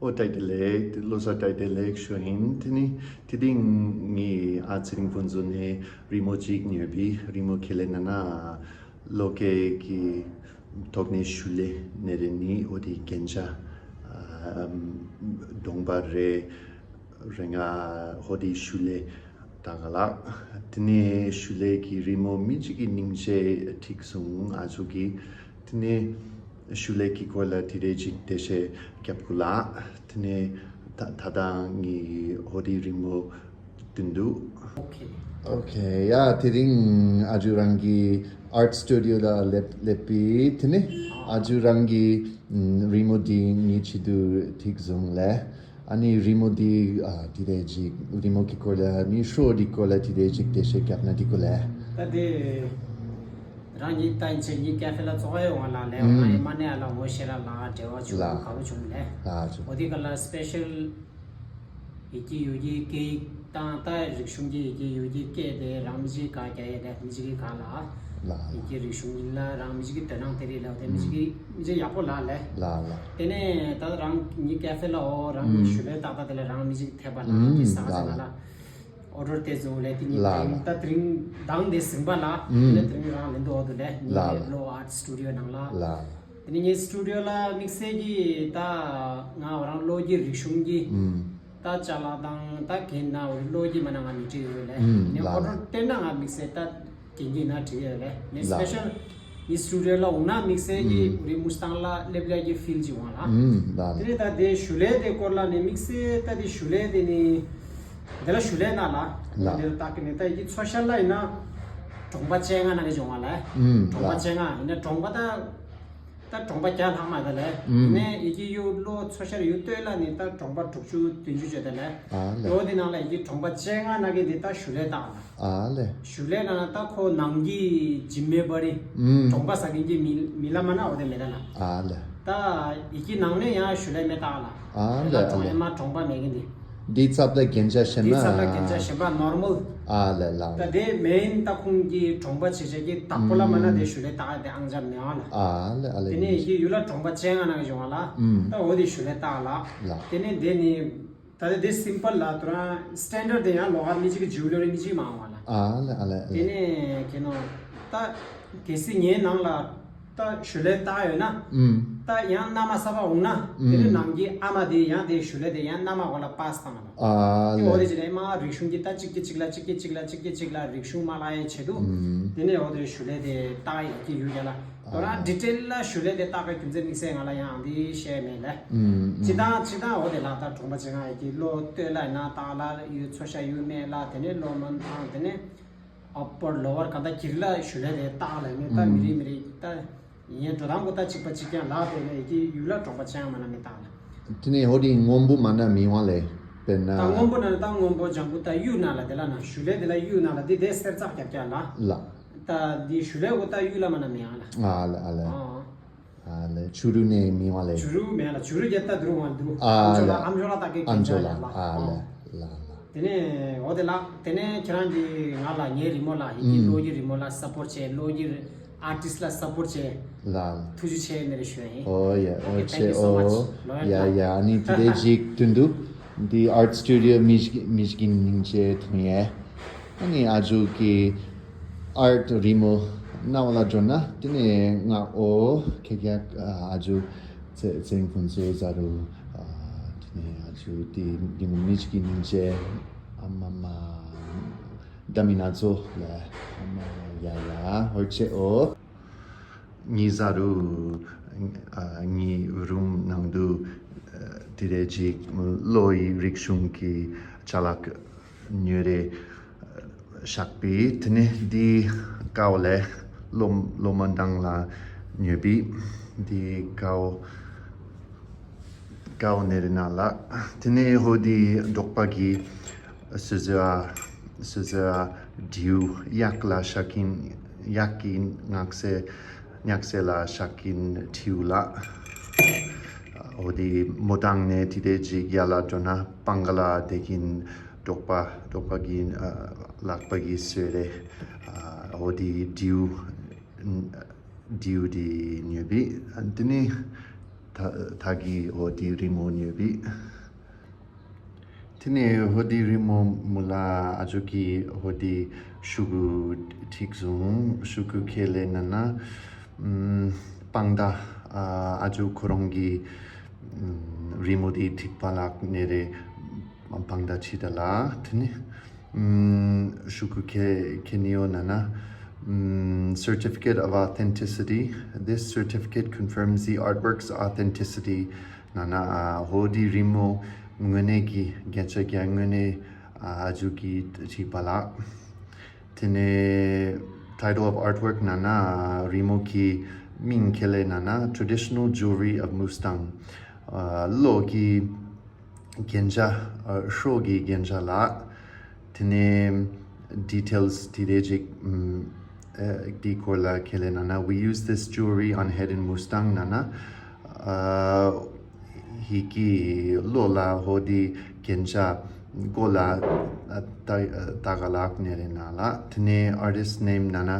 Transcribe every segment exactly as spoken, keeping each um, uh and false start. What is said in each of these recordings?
ཨོ་བཀྲ་ཤིས་བདེ་ལེགས། བློ་བཟང་བཀྲ་ཤིས་བདེ་ལེགས་ཞུ་ཡིན། དེ་ནི་དེ་རིང་ངས་ཨ་ཚེ་རིང་ཕུན་ཚོགས་ནས་རི་མོ་གཅིག་ཉོས་པའི་རི་མོ་ཁས་ལེན་ན་ན་བློ་སྐྱེད་ཀྱི་ཐོག་ནས་ཞུ་ལས་ནས་རེད། ནི་ཨོ་དེ་རྒྱན་ཆ་གདོང་པ་རེད། རེ་ང་ཧོ་དེ་ཞུ་ལས་ད་ག་ལགས། དེ་ནས་ཞུ་ལས་ཀྱི་རི་མོ་མི་གཅིག་གི་སྙིང་རྗེ་ཁྲིད་སོང་ཨ་ཚོ་གིས། དེ་ནས་ཞུ་ལས་ཀྱི་སྐོར་ལ་དེ་རེ་ཅིག་འགྲེལ་བཤད་རྒྱབ་དགོས་ལ། དེ་ནས་ད་ད་ལྟ་ངའི་ཧོ་དེ་རི་མོ་བསྟན་འདུག་ཨོ་ཁེ། ཨོ་ཁེ། ཡ་དེ་རིང་ཨ་ཇུ་རང་གི་ཨར་སི་ཊུ་ཌི་ཡོ་ལ་སླེབས་སླེབས་པའི་དེ་ནས་ཨ་ཇུ་རང་གི་རི་མོ་འདི་ངའི་ཆེད་དུ་ཁྲིད་སོང་ལས། ཨ་ནི་རི་མོ་འདི་ཨ་དེ་རེ་ཅིག་རི་མོ་གི་སྐོར་ལ་ནི་ཤོ་འདི་སྐོར་ལ་དེ་རེ་ཅིག་འགྲེལ་བཤད་རྒྱབ་ན་འགྲིག་གོ་ལེ། ད་དེ་རང་ཉིད་ད་ཡིན་ཆེ་ཉིད་ཀེ་ཧྥེ་ལ་ཚོགས་ཡོང་བ་ལ་ལས་འོང་ན་ཡིན་མ་ནས་ཨ་ལ་ངོ་ཤེས་ར་ལ་འབྲེལ་བ་བྱུང་ལ་ག་བོ་བྱུང་ལས། ལ་ཆུ་འོ་དེ་ག་ལ་སི་པེ་ཤལ་ཡི་གེ་ཡུ་གེ་སྐད་ཡིག་དང་ད་རིག་གཞུང་གི་ཡི་གེ་ཡུ་གེ་སྐད་དེ་རང་མི་གཅིག་ག་རྒྱ་ཡེ་ལས་མི་གཅིག་གི་ག་ལ། ལ་ཡི་གེ་རིག་གཞུང་ཡིན་ལ་རང་མི་གཅིག་གི་དོན་སྣང་དེ་རིགས་ལ་དེ་མི་གཅིག་གི་མི་གཅིག་ཡག་པོ་ལ་ལས། ལ་ལ། དེ་ནས་ད་རང་ཉིད་ཀེ་ཧྥེ་ལ་འོ་རང་ཉིད་ཞུ་ལས་ཏག་ཏག་དེ་ལ་རང་མི་གཅིག་ཐེབས་པ་ལ་དེ་ས་ཆ་ལ་ལ་ལ། ཨོ་ཌར་དེ་བཟུང་ལས་དེ་ཉིད་ལ་དེ་ལ། ད་དེ་རིང་མདང་དེ་ཟིན་པ་ལ་དེ་ལ་དེ་རིང་རང་ལེན་དུ་འོ་དུ་ལས་ལ་ཉིད་ལ། ལོ་ཨར་སི་ཊུ་ཌི་ཡོ་ནང་ལ། ལ་ལ། དེ་ནས་ངའི་སི་ཊུ་ཌི་ཡོ་ལ་དམིགས་བསལ་གྱི་ད་ང་རང་ལོ་གི་རིག་གཞུང་གི་ད་ཅ་ལག་དང་ད་གན་ན་འོ་ལོ་གི་མ་ན་ང་མི་བྲིས་ཡོད་ལས་ནས་ཨོ་ཌར་སྟེར་ན་ང་དམིགས་བསལ་ད་གན་གི་ན་བྲིས་ཡོད་ལས་ནས་སི་པེ་ཤལ་ངའི་སི་ཊུ་ཌི་ཡོ་ལ་འོང་ན་དམིགས་བསལ་གྱི་འོ་རི་མུ་སི་ཏང་ལ་སླེབས་ལས་ཀྱི་ཕིལ་ཅིག་འོང་ལ། དེ་ནས་ད་དེ་ཞུ་ལས་དེ་སྐོར་ལ་ནས་དམིགས་བསལ་ད་དེ་ཞུ་ལས་དེ་ནི་དེ་ལ་ཞུ་ལས་ན་ལ་ལ། དེ་ལ་ད་གི་ནས་ད་ཡི་གི་ཚོ་ཤལ་ལ་ཡིན་ན་གྲོང་པ་བཅོ་ལྔ་ན་གི་འོང་བ་ལས་གྲོང་པ་ལ། བཅོ་ལྔ་ཡིན་ན་གྲོང་པ་ད། ད་གྲོང་པ་བརྒྱ་ལྷག་མ་ད་ལས། ཨུམ། ནས་ཡི་གེ་ཡུ་ལོ་ཚོ་ཤར་ཡུ་སྟོད་ལ་ནི་ད་གྲོང་པ་དྲུག་ཅུ་བདུན་ཅུ་བརྗོད་ད་ལས། ཨ་ལས། ལོ་དེ་ནང་ལ་ཡི་གེ་གྲོང་པ་བཅོ་ལྔ་ན་གི་འདི་ད་ཞུ་ལས་བཏགས་ལ། ཨ་ལས། ཞུ་ལས་ན་ད་ཁོ་ནང་གི་འཇིམ་མེ་བ་རི། ཨུམ། གྲོང་པ་ས་གིན་གྱི་མི་མི་ལ་མ་ན་འོ་དེ་མེད་ད་ལ། ཨ་ལས། ད་ཡི་གེ་ནང་ནས་ཡང་ཞུ་ལས་མེད་བཏགས་ལ། ཨ་ལས། ད་ཨ་གྲོང་ལས། ཡ་མ་གྲོང་པ་མེད་གི་འདི། འདི་ཚབ་ལ་རྒྱན་ཆ་བཤད་ན། འདི་ཚབ་ལ་རྒྱན་ཆ་བཤད་པ་ནོར་མལ། ཨ་ལས་ལ། ད་དེ་མེན་ད་ཁོང་གི་གྲོང་པ་ཆེ་ཆེ་གི་དག་པོ་ལ་མ་ན་དེ་ཞུ་ལས་བཏགས་དེ་ཨང་ཅག་མེད་ཨ་ལ། ཨ་ལས་ཨ་ལས། དེ་ནས་ཡི་གེ་ཡུ་ལ་གྲོང་པ་བཅོ་ལྔ་ན་གི་ཡོང་བ་ལ། ཨུམ། ད་འོ་དེ་ཞུ་ལས་བཏགས་ལ། ལ། དེ་ནས་དེ་ནི་ད་དེ་དེ་སིམ་པལ་ལ་དུ་རང་སི་ཊན་ཌར་དེ་ཡང་ལོག་ཨ་མི་གཅིག་གི་ཇུ་ལེ་རི་མི་གཅིག་མ་འོང་བ་ལ། ཨ་ལས་ཨ་ལས་ཨ་ལས། དེ་ནས་ཁྱེད་ནོ་ད་གལ་སྲིད་ངའི་ནང་ལ། ད་ཞུ་ལས་བཏགས་ཡོད་ན། ཨུམ། ད་ཡང་མནའ་མ་གསར་པ་འོང་ན། དེ་ནི་ཨུམ། ནང་གི་ཨ་མ་དེ་ཡང་དེ་ཞུ་ལས་དེ་ཡང་མནའ་མ་འོག་ལ་པཱ་སི་བཏང་ལ། ཨ་དེ་འོ་དེ་ལས། ཅི་ལས་མ་རིག་གཞུང་གི་ད་གཅིག་གི་གཅིག་ལ་གཅིག་གི་གཅིག་ལ་གཅིག་གི་གཅིག་ལ་རིག་གཞུང་མ་ལ་ཡའི་ཆེད་དུ། ཨུམ། དེ་ནས་འོ་དེ་ཞུ་ལས་དེ་བཏགས་ཡོད་ཀྱི་ཡུལ་ཡ་ལ། དོ་ར་ཨ་ཌི་ཊེལ་ལ་ཞུ་ལས་དེ་བཏགས་པའི་རྒྱུ་མཚན་དམིགས་བསལ་ང་ལ་ཡང་དེ་བཤད་མེད་ལ། ཨུམ། ཅི་དང་ཅི་དང་འོ་དེ་ལ་ད་གྲོང་པ་ཅི་ང་ཡི་གི་ལོ་སྟོད་ལ་ཡིན་ན་ད་ལ་ཡུལ་ཚོ་ཤ་ཡུལ་སྨད་ལ་དེ་ནས་ལོ་མོན་ཐང་དེ་ནས། ཨ་པར་ལོ་ཝར་ག་ད་གིར་ལ་ཞུ་ལས་རེ་བཏགས་ལ་ནི་ད་མི་རིགས་མི་རིགས་ད་ཡིན་འགྲོ་སྟངས་གོ་ད་གཅིག་པ་གཅིག་རྐྱང་ལག་དེ་ནས་ཀྱི་ཡུལ་ལ་གྲོང་པ་ཅང་མ་ན་མི་བཏགས་ལ། དེ་ནས་ཧོ་དེ་སྔོན་པོ་མ་ན་མི་དབང་ལས་དཔེར་ན། ད་སྔོན་པོ་ན་ད་སྔོན་པོ་ལྗང་གུ་ད་གཡུ་ན་ལ་དེ་ལ་ན་ཞུ་ལས་དེ་ལ་གཡུ་ན་ལ་དེ་དེ་སེར་ཙག་རྐྱང་རྐྱང་ལ། ལ། ད་དེ་ཞུ་ལས་གོ་ད་གཡུ་ལ་མ་ན་མི་དབང་ལ། ཨ་ལ་ཨ་ལ། ཨ། ཨ་ལས་བྱུ་རུ་ནས་མི་དབང་ལས། བྱུ་རུ་མེད་ལ་བྱུ་རུ་རྒྱལ་ད་དུ་རུ་དབང་དུ་ཨ་ལས། ཨམ་ཅོག་ལ་ཨམ་ཅོག་ལ་ད་གེ་ཨམ་ཅོག་ལ་ཨ་ལས་ལ་ལ། དེ་ནས་འོ་དེ་ལ་དེ་ནས་ཁྱེད་རང་གིས་ང་ལ་ངའི་རི་མོ་ལ་ཡི་གེ་ལོ་གི་རི་མོ་ལ་སབ་པོར་ཊི་བྱས་ལོ་གི་ཨར་ཊིསི་ལ་སབ་པོར་ཊི་བྱས་ལ་ལ། ཐུགས་རྗེ་ཆེ་ནས་རེ་ཞུ་ཡ་ཡིན། ཨོ་ཡ་ཨོ་ཆེ་ཨོ། ཡ་ཡ་ཨ་ནི་དེ་འདྲའི་ཞིག་དོན་དུ་འདི་ཨར་ཊི་སི་ཊུ་ཌི་ཡོ་མི་ཞིག་མི་ཞིག་གི་མིང་བྱས་ཐུང་ཡས། ཨ་ནི་ཨ་ཇུ་གི་ཨར་ཊི་རི་མོ་སྣང་བ་ལ་འགྲོ་ན་དེ་ནས་ང་ཨོ་ཁེ་ཁེ་ཨ་ཇུ་ཚེ་ཚེ་རིང་ཕུན་ཚོགས་ཟ་རུ་ཨ་དེ་ནས་ཨ་ཇུ་དེ་རི་མོ་མི་ཞིག་གི་མིང་བྱས་ཨ་མ་མ་ད་མི་ན་ཚོ་ལ་ཨ་མ་མ་ཡ་ཡ་ཧོར་ཆེ་ཨོ། ཉི་ཟ་རུ་ཨ་ཉི་རུམ་ནང་དུ་ཨ་དེ་རེ་ཅིག་ལོ་ཡི་རིག་གཞུང་གི་ཅ་ལག་ཉོས་རེ་བཞག་པའི་དེ་ནས་འདི་ཀའོ་ལས་ལོ་ལོ་མ་འདང་ལ་ཉོས་པའི་འདི་ཀའོ། ཀའོ་ནེ་རི་ན་ལ། དེ་ནས་ཧོ་དི་འབྲོག་པ་གི་སོ་སོ་སོ་སོ་དེའུ་གཡག་ལ་ཤ་ཀིན་གཡག་གི་ཉག་སེ་ཉག་སེ་ལ་ཤ་ཀིན་ཐིའུ་ལ། ཧོ་དི་མོ་ཏང་ནས་དེ་དེ་ཅིག་ཡ་ལ་འགྲོ་ན་པང་ག་ལ་དེ་གིན་འབྲོག་པ་འབྲོག་པ་གི་ལག་པ་གི་སོས་རེ་ཧོ་དི་དེའུ། དེའུ་དེ་ཉོས་པས་དེ་ནི་ད། ད་གི་ཧོ་དི་རི་མོ་ཉོས་པི། དེ་ནས་ཧོ་དི་རི་མོ་མུ་ལ་ཨ་ཇོ་གི་ཧོ་དི་ཤུ་གུ་ཁྲིག་བཟུང་། ཤུ་གུ་ཁེ་ལེ་ན་ན་པང་ད་ཨ་ཇོ་ཁོ་རང་གི་རི་མོ་དི་ཁྲིག་པ་ལག་ནེ་རེ་པང་ད་ཆི་ད་ལ། དེ་ནས་ཤུ་གུ་ཁེ་ཁེ་ནི་ཡོ་ན་ན། Mm, certificate of authenticity. This certificate confirms the artwork's authenticity. ན་ན་ཧོ་དི་རི་མོ་དངོས་གནས་ཀྱི་རྒྱན་ཆ་རྒྱན་དངོས་གནས་ཨ་ཇུ་གི་བྲིས་པ་ལགས། དེ་ནས་title of artwork ན་ན་རི་མོ་གི་མིང་ཁེ་ལེ་ན་ན Traditional Jewelry of Mustang. ཨ་ལོ་གི་རྒྱན་ཆ། ཨ་ཧྲོ་གི་རྒྱན་ཆ་ལགས། དེ་ནས་details དེ་རེ་ཅིག་ཨ་དེའི་སྐོར་ལ་ཁས་ལེན་ན་ན། We use this jewelry on head in Mustang ན་ན། ཨ་ཧི་ཀི་ལོ་ལ་ཧོ་དི་རྒྱན་ཆ་གོ་ལ་ཨ་ད་ད་ག་ལག་ནེ་རེ་ན་ལགས། དེ་ནས་artist name ན་ན།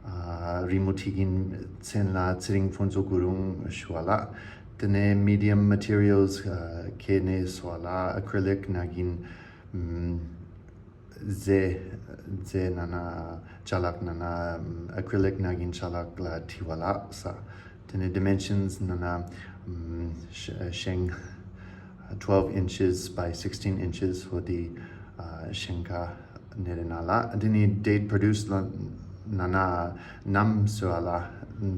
ཨ་རི་མོ་ཁྲིད་མཁན་མཚན་ལ་ཚེ་རིང་ཕུན་ཚོགས་གུ་རུང་ཞུ་བ་ལགས། དེ་ནས་medium materials ཨ་ཁེ་ནས་སོ་ལ་acrylic ན་གིན། ཨམ་རྫས་རྫས་ན་ན་ཅ་ལག་ན་ན་acrylic ན་གིན་ཅ་ལག་ལ་བྲིས་པ་ལགས་ས། དེ་ནས་dimensions ན་ན་ཨམ་ཤ་ཤེང་twelve inches by sixteen inches ཧོ་དི་ཨ་ཤེང་ཁ་ནེ་རེ་ན་ལགས། དེ་ནས་date produced ལ་ན་ན་ནམ་སོ་ལ།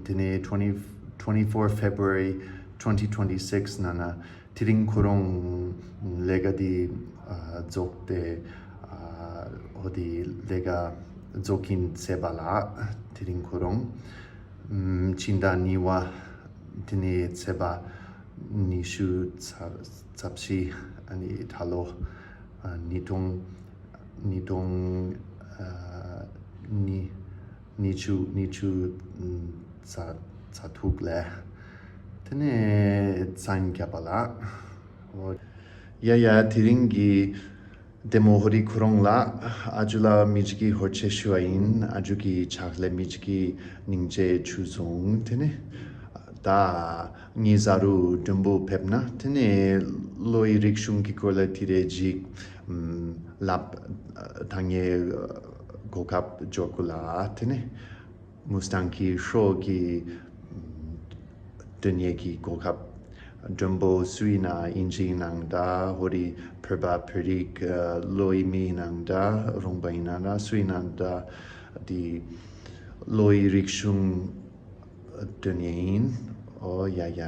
དེ་ནས་twenty twenty-four February twenty twenty-six ན་ན། དེ་རིང་ཁོ་རང་ལས་ཀ་དེ་ཨ་རྫོགས་ཏེ་ཨ་ཧོ་དི་ལས་ཀ་རྫོགས་ཀྱིན་ཚེས་པ་ལགས། དེ་རིང་ཁོ་རང་ཨམ་ཕྱི་ཟླ་གཉིས་པ་དེ་ནས་ཚེས་པ་ཉི་ཤུ་རྩ་རྩ་བཞི་ཨ་ནི་ད་ལོ་ཨ་ཉིས་སྟོང་ཉིས་སྟོང་ཨ་ཉི་ཉི་ཤུ་ཉི་ཤུ་ཨམ་རྩ་རྩ་དྲུག་ལས། དེ་ནས་མཚན་བརྒྱབ་པ་ལགས། ཡ་ཡ་དེ་རིང་གི་བདེ་མོ་ཧོ་རི་ཁོ་རང་ལགས། ཨ་ཇུ་ལ་མི་ཇི་གི་ཧོར་ཆེ་ཞུ་བ་ཡིན། ཨ་ཇུ་གི་ཕྱག་ལས་མི་ཇི་གི་སྙིང་རྗེ་ཆུ་བཟུང་། དེ་ནས་ད་ངའི་བཟའ་རུ་མགྲོན་པོ་ཕེབས་ན་དེ་ནས་ལོའི་རིག་གཞུང་གི་སྐོར་ལ་དེ་རེ་ཅིག་ལབ། ད་ངའི་གོ་སྐབས་འབྱོར་གོ་ལ། དེ་ནས་མུ་སི་ཏང་གི་ཧྲོ་གི་སྟོན་ཡས་ཀྱི་གོ་སྐབས། མགྲོན་པོ་སུ་ཡིན་ན་ཨིན་ཇི་ནང་ད་ཧོ་རི་བོད་པ་བོད་རིགས་ལོའི་མི་ནང་ད་རོང་པ་ཡིན་ན་ན་སུ་ཡིན་ན་ད་དེ་ལོའི་རིག་གཞུང་སྟོན་ཡས་ཡིན། ཨོ་ཡ་ཡ།